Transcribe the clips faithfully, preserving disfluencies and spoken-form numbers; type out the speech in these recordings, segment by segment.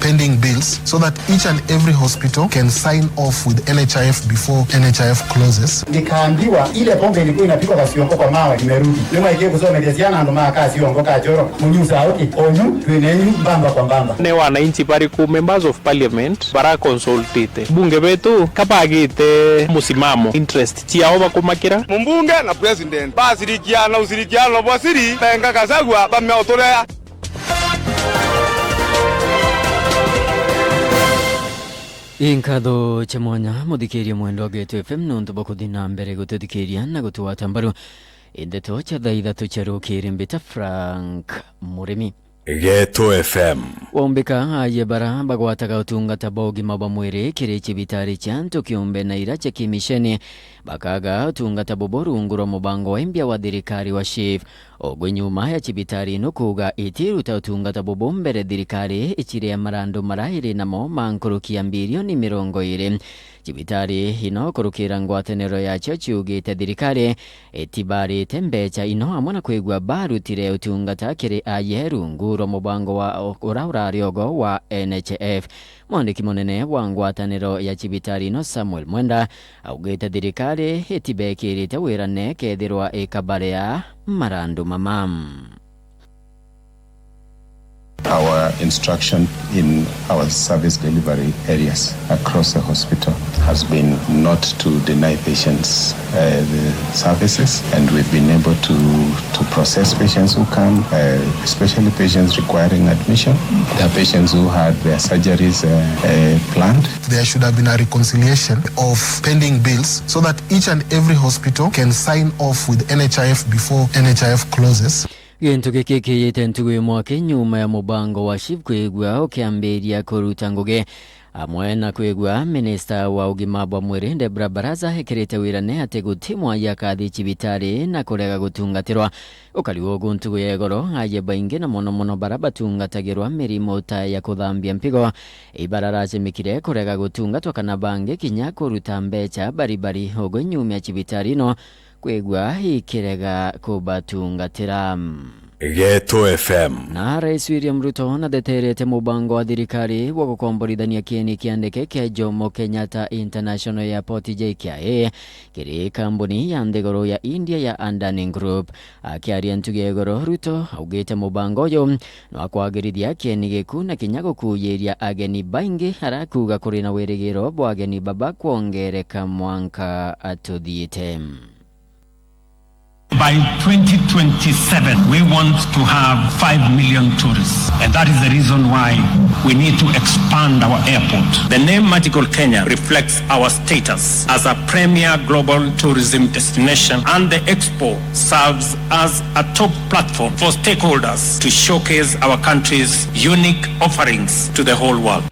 pending bills so that each and every hospital can sign off with N H I F before N H I F closes. Nikaambiwa ile pombe ilikuwa inapikwa kwa Siongo kwa mawe imerudi. Nyuma ikie kusomethia ciana andu makaa Siongo kajoro. Munyusa uki, onyu, twinenyu, mbamba kwa mbamba. Ni wananchi bariku, members of parliament, bara consultite? Bunge betu kabagite musimamo, interest ciao bakumakira. Mumbunge na president basirikiana ushirikiano bwa siri, benga Gachagua bamea uturea. Inkatho cia mwanya, muthikiria mwendwa Geto F M, nontu bwa kuthi na mbere gututhikiria na gutugwata mbaru. Indeto cia thaa ithatu cia rukiri, mbita Frank Murimi. Geto F M. Waumbika aye bara bagwataga utungata bwa ugima bwa mwiri kiri cibitari cia antu kiumbe na ira cia kimisheni bakaga utungata bubu rungu rwa mubango wa imbia wa thirikari wa SHIF. Ugwe nyuma ya cibitari ino kuuga itiruta utungata bubu mbere thirikari iciria marandu mara iri namo ma nkuruki ya mbirioni mirongo iri. Cibitari ino kurukira ngwataniro yacio ciugite thirikari itibarite mbeca ino amwe na kwigua barutire utungata kiri aye rungu rwa mubango wa ura urari ogo wa N H I F. Mwandiki munene wa ngwataniro ya cibitari ino Samuel Mwenda augite thirikari itibekirite wira nekethirwa ikabarea marandu mama. Our instruction in our service delivery areas across the hospital has been not to deny patients, uh, the services, and we've been able to, to process patients who come, uh, especially patients requiring admission. There are patients who had their surgeries, uh, uh, planned. There should have been a reconciliation of pending bills so that each and every hospital can sign off with N H I F before N H I F closes. Gintu giki kiyite ntugu imwe aki nyuma ya mubango wa SHIF kwigua ukiambiria kuruta ngugi, amwe na kwigua minista wa ugima bwa mwiri Deborah Baraza ekirite wirane ati guti mwai akathi cibitari na kurega gutungatirwa. Ukari ugu ntugu ya igoro, aye baingi na mono mono bara batungatagirwa mirimo ta ya kuthambia mpigo, ibararacemikire kurega gutungatwa kana bangi kinya kuruta mbeca baribari ugu nyuma ya cibitari ino kwigua ikirega kubatungatira. Geto F M. Na Rais William Ruto natheterete mubango wa thirikari bwa gukomborithania kieni kia ndege kia Jomo Kenyatta International Airport, J K I A, kiri kambuni ya nthiguru ya India ya Adani Group. Akiaria ntugi ya igoro, Ruto augite mubango uyu no akwagirithia kieni giku na kinya gukuyiria ageni baingi, arakuuga kuri na wirigiro bwa ageni baba kwongereka mwanka tuthiite. By twenty twenty-seven, we want to have five million tourists, and that is the reason why we need to expand our airport. The name Magical Kenya reflects our status as a premier global tourism destination, and the expo serves as a top platform for stakeholders to showcase our country's unique offerings to the whole world.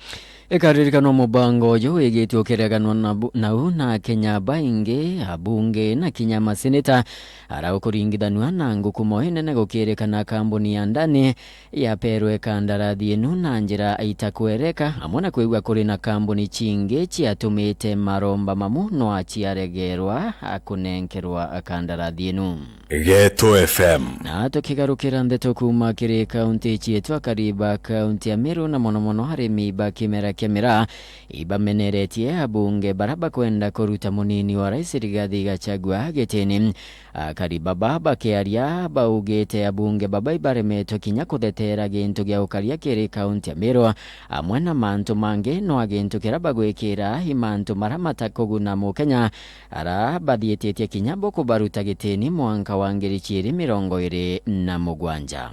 Ikaririkanwa mubango uyu wigitwe ukireganwa na bu-, nau na Akenya baingi, abunge na kinya maseneta, ara ukuringithanua na ngukumo inene gukirikana kambuni ya Adani yaperwe kandarathi inu na njira itakwereka, amwe na kwigua kuri na kambuni cingi ciatumite maromba mamu no aciaregerwa kunenkerwa kandarathi inu. Geto F M. Na tukigarukira ndeto kuuma kiri kaunti cietu, akari ba kaunti ya Meru na mono mono arimi ba kimera kia miraa, ibameneretie abunge bara bakwenda kuruta munini wa rais Rigathi Gachagua gitini. Akari baba bakiaria baugite abunge baba ibaremetwe kinya kutheteera gintu gia ukaria kiri kaunti ya Meru, amwe na mantu mangi, no a gintu kiria bagwikira i mantu maria matakuguna Mukenya, ara bathiititie kinya bo kubaruta gitini mwanka wa ngiri ciiri mirongo iri na mugwanja.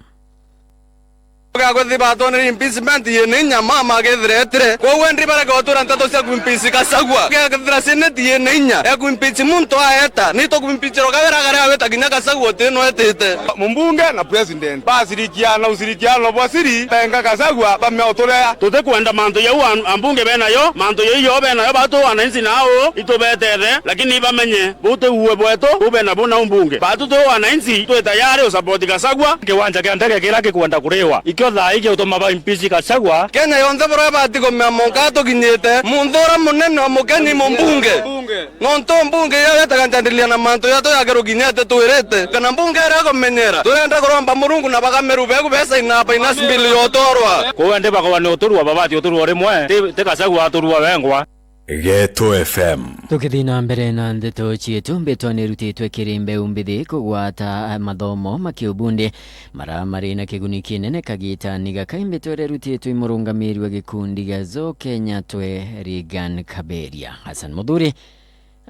Gagwe thibatoneri impeachment yene inya mama agithiretire. Kwoguo endi barega gutura nteto cia kuimpeach Gachagua. Gagethira senate yene inya ya kuimpeach muntu aeta, ni tukuimpeachirwa gawira garia awita kinya Gachagua uti no etite. Mumbunge na president basirikiana ushirikiano bwa siri, benga Gachagua bamea uturea. Tutikwenda mantu jau an-, ambunge benayo, mantu jau yo benayo batu wananchi nao itubetethe, lakini bamenye buu ti uwe bwetu, buu bena bu nau mbunge. Batu twi wananchi, twi tayari usupport Gachagua. Kiwanja kia ndege kiria gikwenda kuriwa, ikio thaa ii giutuma ba impeach Gachagua. Kenya yonthe buru ibati kumea munka tukinyite, muntu uria munene o mukeni mumbunge. Nontu mbunge iria yetaga njandiria na mantu jatwe ya kiruginyete twirite kana mbunge iria igumenyera. Turenda kuromba Murungu na bagameru begu besaina finance bill yotorwa. Kuu ndi bakorwa ni uturua babati uturua rimwe, ti, ti Gachagua aturua wengwa. Geto F M. Tukithii na mbere na ndeto cietu, mbitwa ni irutitwe kiri mbeu mbithi kugwata mathomo ma kiubundi mara mari na kiguni kinene kagitani gaka. Imbitwa iria irutitwe i murungamiri wa gikundi gia Zoo Kenya Twe, Reagan Kaberia. Hassan Muthuri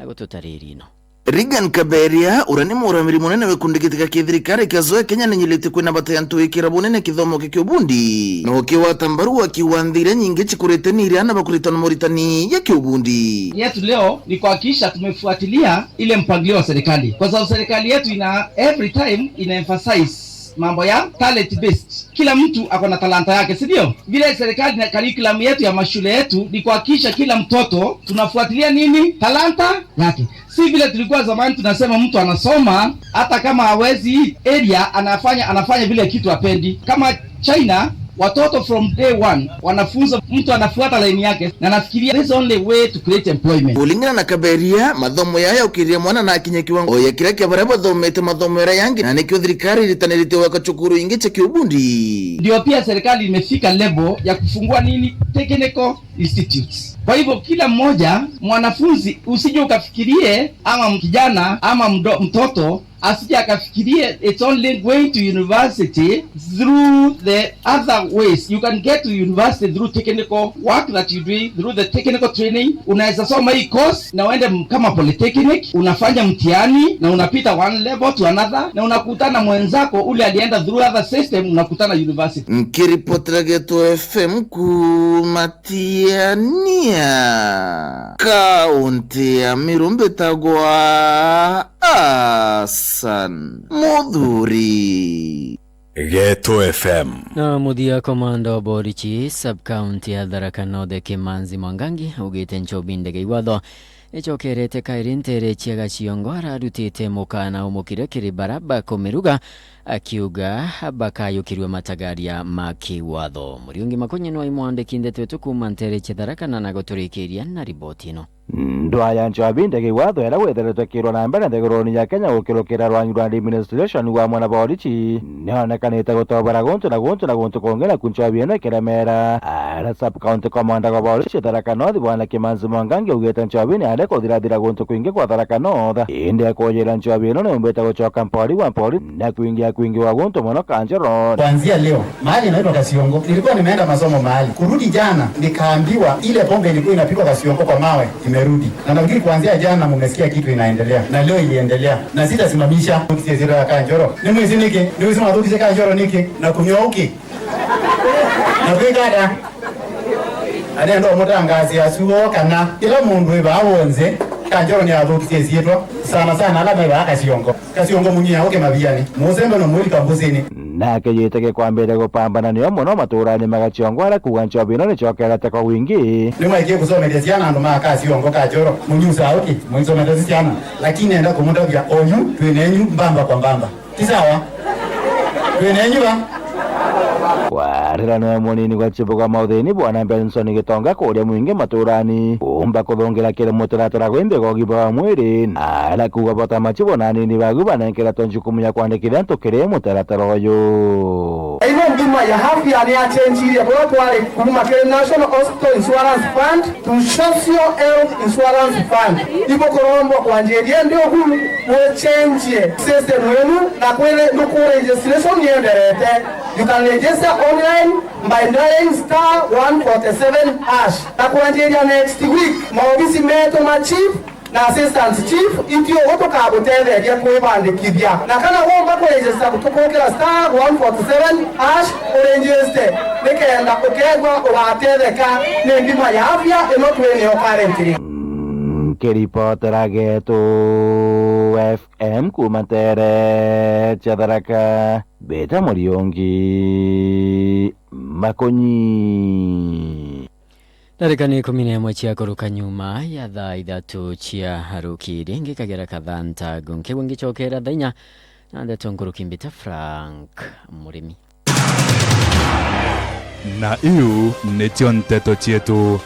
agututariria ino. Reagan Kaberia, uria ni muramiri munene wa gikundi giti gia kithirikari kia Zoe Kenya, ninyirite kwina bata ya antu gwikira bunene kithomo kia kiubundi na ukigwata mbaru akiuga nthi iria nyingi cikurite ni iria ana bakuritwa na moritani ya kiubundi. Yetu leo ni kuhakikisha tumefuatilia ile mpangilio wa serikali, kwa sababu serikali yetu ina, every time ina emphasize mambo ya talent based. Kila mtu ako na talanta yake, si ndio? Vile serikali na curriculum yetu ya mashule yetu ni kuhakikisha kila mtoto tunafuatilia nini? Talanta yake. Si vile tulikuwa zamani tunasema mtu anasoma hata kama hawezi hii area, anafanya, anafanya vile kitu hapendi. Kama China, watoto from day one wanafunzwa, mtu anafuata line yake na anafikiria this is only way to create employment. Kulingana na Kaberia, mathomo yaya ukiriria mwana na akinya kiwango ya kiria kia baria bathomete mathomo yaria yangi, na nikio thirikari iritanirite gwaka cukuru ingi cia kiubundi. Ndio pia serikali imefika level ya kufungua nini? Technical institutes. Kwa hivyo kila mmoja mwanafunzi, usije ukafikirie ama kijana ama mdo-, mtoto asije akafikirie it's only going to university through the other ways. You can get to university through technical work that you do, through the technical training. Unaweza soma hii course na uende m-, kama polytechnic, unafanya mtihani na unapita one level to another na unakutana mwenzako ule alienda through other system, unakutana university. Nkiripotera Geto F M kuuma Tiania, kaunti ya Meru, mbitagwa Hassan Muthuri. Geto F M. Na muthia, komanda wa borichi sub-county ya Tharaka North, Kimanzi Mwangangi, augite nchobi ndege iwatho icokerete kairi ntere cia Gaciongo ararutite mukana umukire kiri bara bakumiruga, akiuga bakayukirua matagaria ma kiwatho. Muriungi Makunyi nwe imwandiki ndeto yetu kuuma ntere cia Tharaka na naguturikiria na riboti ino. Ndwaya nchobi ndege iwatho iria gwithiritwe kirwa na mbere nthiguruni ya Kenya gukirukira rwanyu rwa administration rwa mwana borichi nionekanite gutobora guntu na guntu na guntu kungi, naku nchobi ino ikiremera. Ara sub-county commander wa borichi Tharaka North, Bwana Kimanzi Mwangangi, augite nchobi ni ari kuthirathira guntu kwingi kwa Tharaka North. Indi ekujira nchobi ino niumbite gucoka mpori gwa mpori na kwingia kwingi wa guntu mono Kanjoro. Kuanzia leo, mahali inaitwa Kasiongo, nilikuwa nimeenda masomo mahali. Kurudi jana, nikaambiwa ile pombe ilikuwa inapikwa Kasiongo kwa mawe, imerudi. Na nafikiri kuanzia jana mumesikia kitu inaendelea. Na leo iliendelea. Na sitasimamisha. Muthiecera Kanjoro. Ni mwizi niki? Ni mwizi mathukice Kanjoro niki? Na kunywa uki? Na kwikata? Arenda umutangazi acio kana kila mundu wi baa wonthe, Kanjoro ni athukitie ciitwa, sana sana ala me baa Kaciongo. Kaciongo munyia uke mabiani. Musembe no mwiri kambusini. Nake gite gikwambire gupambana nio mono maturani ma Gaciongo, ara kuuga nchobi ino nicokerete kwa wingi. Ni mwaikie kusomethia ciana andu ma Kaciongo, Kanjoro, munyusa uki, mwisomethia ciana. Lakini enda kumutavia oyu, twinenyu mbamba kwa mbamba. Ti sawa? Twinenyu ba? Kwarira niwe munini gwa chibuga mauthini, Bwana Benson Gitonga, kuria mwingi maturani umba kuthungira kiri mutaratara gwi mbega ugima wa mwiri, na ara kuuga bota machibo na anini bagu banenkeretwe njukumu ya kwandikithia antu kiri mutaratara uyu. Ino ngima ya afya ni achenjirie, buria twari kuuma kiri National Hospital Insurance Fund, to Social Health Insurance Fund. Ibukurombwa kwanjiria ndi ugu, muchenjie system yenu na kwire nuku registration yenderete. You can register online by dialing star one forty seven hash. Na kwanjiria next week, maobisi metu ma chief na assistant chief itio utukagutetheria kwibandikithia. Na kana womba kuregister gutukukira star one forty seven hash, uregister nikenda ukethwa ugatetheka ni ngima ya afya ino twinio currently. Nkiripotera Getu F M kuuma ntere cia Tharaka, mbita Muriungi Makunyi. Ndarika ni ikumi na imwe cia kuruka nyuma ya thaa ithatu cia rukiri, ngikagera kathanta ngu nkiu ngicokera thaa inya na ndeto nkuruki, mbita Frank Murimi. Na iu nicio nteto cietu.